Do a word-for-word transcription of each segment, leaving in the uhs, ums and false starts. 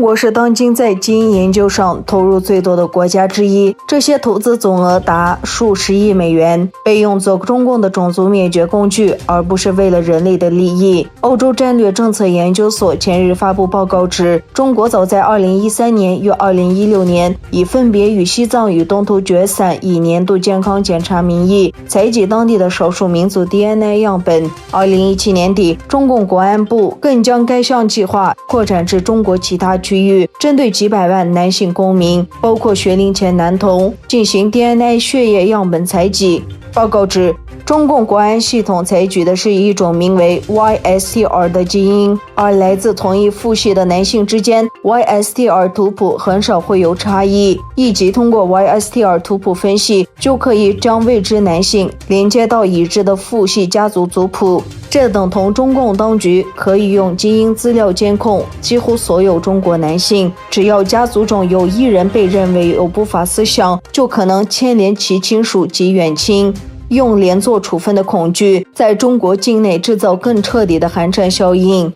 我是当今在基因研究上投入最多的国家之一，这些投资总额达数十亿美元，被用作中共的种族灭绝工具，而不是为了人类的利益。欧洲战略政策研究所前日发布报告指，中国早在二零一三年与二零一六年已分别与西藏与东突厥省以年度健康检查名义采集当地的少数民族 D N A 样本。二零一七年底，中共国安部更将该项计划扩展至中国其他区域，针对几百万男性公民，包括学龄前男童，进行 D N A 血液样本采集。报告指，中共国安系统采集的是一种名为 Y S T R 的基因，而来自同一父系的男性之间，Y S T R 图谱很少会有差异。以及通过 Y S T R 图谱分析，就可以将未知男性连接到已知的父系家族族谱。这等同中共当局可以用基因资料监控几乎所有中国男性，只要家族中有一人被认为有不法思想，就可能牵连其亲属及远亲。用连坐处分的恐惧在中国境内制造更彻底的寒蝉效应。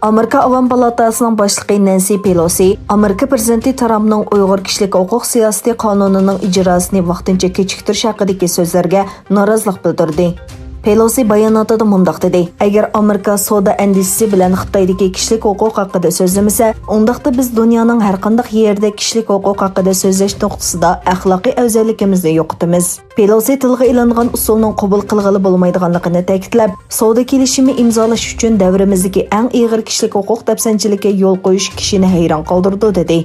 ئامېرىكا ئاۋام پالاتاسىنىڭ باشلىقى نەنسى پېلوسى ئامېرىكا پىرېزىدېنتى ترامپنىڭ ئۇيغۇر كىشىلىك ھوقۇق سىياسىتى قانۇنىنىڭ ئىجراسىنى ۋاقتىنچە كېچىكتۈرۈش ھەققىدىكى سۆزلىرىگە نارازىلىق بىلدۈردى. پېلوسى باياناتىدا مۇنداق دېدى: «ئەگەر ئامېرىكا سودا ئەندىزىسى بىلەن خىتايدىكى كىشىلىك ھوقۇق ھەققىدە سۆزلىمىسە، ئۇنداقتا بىز دۇنيانىڭ ھەرقانداق يېرىدە كىشىلىك ھوقۇق ھەققىدە سۆزلەش نۇقتىسىدا ئەخلاقىي ئەۋزەللىكىمىزنى يوقىتىمىز.» پېلوسى تىلغا ئېلىنغان ئۇسۇلنىڭ قوبۇل قىلغىلى بولمايدىغانلىقىنى تەكىتلەپ، سودا كېلىشىمى ئىمزالاش ئۈچۈن دەۋرىمىزدىكى ئەڭ ئېغىر كىشىلىك ھوقۇق دەپسەندىچىلىكى يول قويۇش كىشىنى ھەيران قالدۇرىدۇ، دېدى.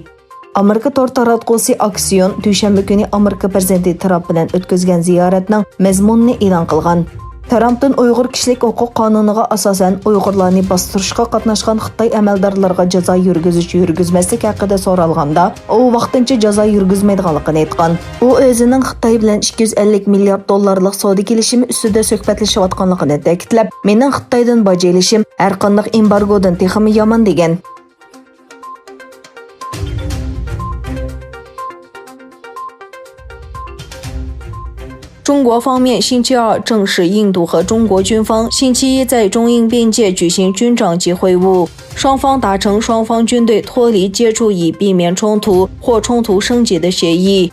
ئامېرىكا تور تاراتقۇسى ئاكسىيون دۈشەنبە كۈنى ئامېرىكا پىرېزىدېنتى ترامپ بىلەن ئۆتكۈزگەن زىيارەتنىڭ مەزمۇنىنى ئېلان قىلغان. ترامپتىن ئۇيغۇر كىشىلىك ھوقۇق قانۇنىغا ئاساسەن ئۇيغۇرلارنى باستۇرۇشقا قاتناشقان خىتاي ئەمەلدارلىرىغا جازا يۈرگۈزۈش-يۈرگۈزمەسلىك ھەققىدە سورالغاندا، ئۇ ۋاقتىنچە جازا يۈرگۈزمەيدىغانلىقىنى ئېيتقان. ئۇ ئۆزىنىڭ خىتاي بىلەن ئىككى يۈز ئەللىك مىليارد دوللارلىق سودا كېلىشىمى ئۈستىدە سۆھبەتلىشىۋاتقانلىقىنى تەكىتلەپ، «مېنىڭ خىتايدىن باج ئېلىشىم ھەرقانداق ئېمبارگودىن تېخىمۇ يامان» دېگەن. 中国方面星期二证实，印度和中国军方星期一在中印边界举行军长级会晤，双方达成双方军队脱离接触以避免冲突或冲突升级的协议。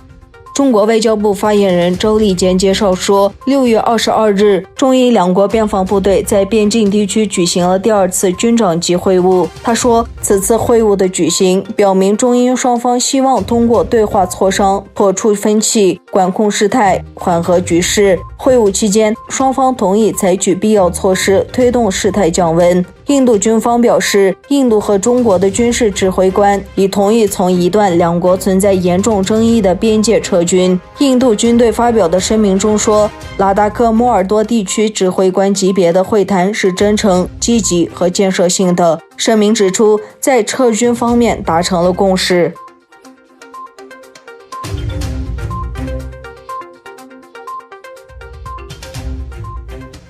中国外交部发言人赵立坚介绍说，六月二十二日，中印两国边防部队在边境地区举行了第二次军长级会晤。他说，此次会晤的举行表明中印双方希望通过对话磋商 破除分歧、管控事态、缓和局势。会晤期间，双方同意采取必要措施，推动事态降温。印度军方表示，印度和中国的军事指挥官已同意从一段两国存在严重争议的边界撤军。印度军队发表的声明中说，拉达克摩尔多地区指挥官级别的会谈是真诚、积极和建设性的。声明指出，在撤军方面达成了共识。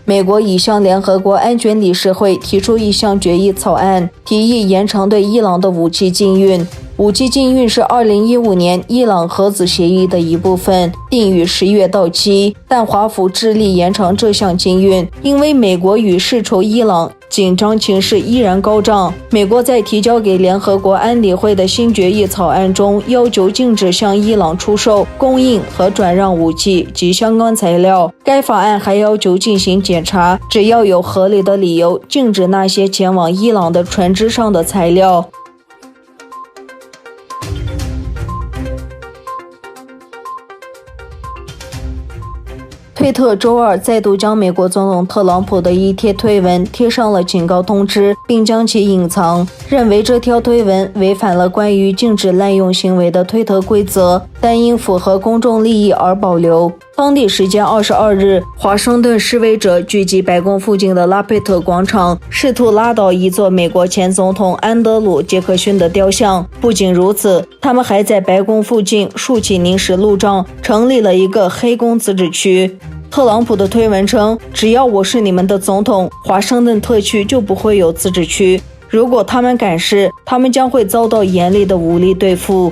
美国已向联合国安全理事会提出一项决议草案，提议延长对伊朗的武器禁运。武器禁运是二零一五年伊朗核子协议的一部分，定于十月到期，但华府致力延长这项禁运，因为美国与世仇伊朗 紧张情势依然高涨。美国在提交给联合国安理会的新决议草案中，要求禁止向伊朗出售、供应和转让武器及相关材料。该法案还要求进行检查，只要有合理的理由，禁止那些前往伊朗的船只上的材料。 推特周二再度将美国总统特朗普的一贴推文贴上了警告通知，并将其隐藏，认为这条推文违反了关于禁止滥用行为的推特规则，但应符合公众利益而保留。当地时间二十二日，华盛顿示威者聚集白宫附近的拉佩特广场，试图拉倒一座美国前总统安德鲁·杰克逊的雕像。不仅如此， 他们还在白宫附近竖起临时路障，成立了一个黑宫自治区。特朗普的推文称：“只要我是你们的总统，华盛顿特区就不会有自治区。如果他们敢试，他们将会遭到严厉的武力对付。”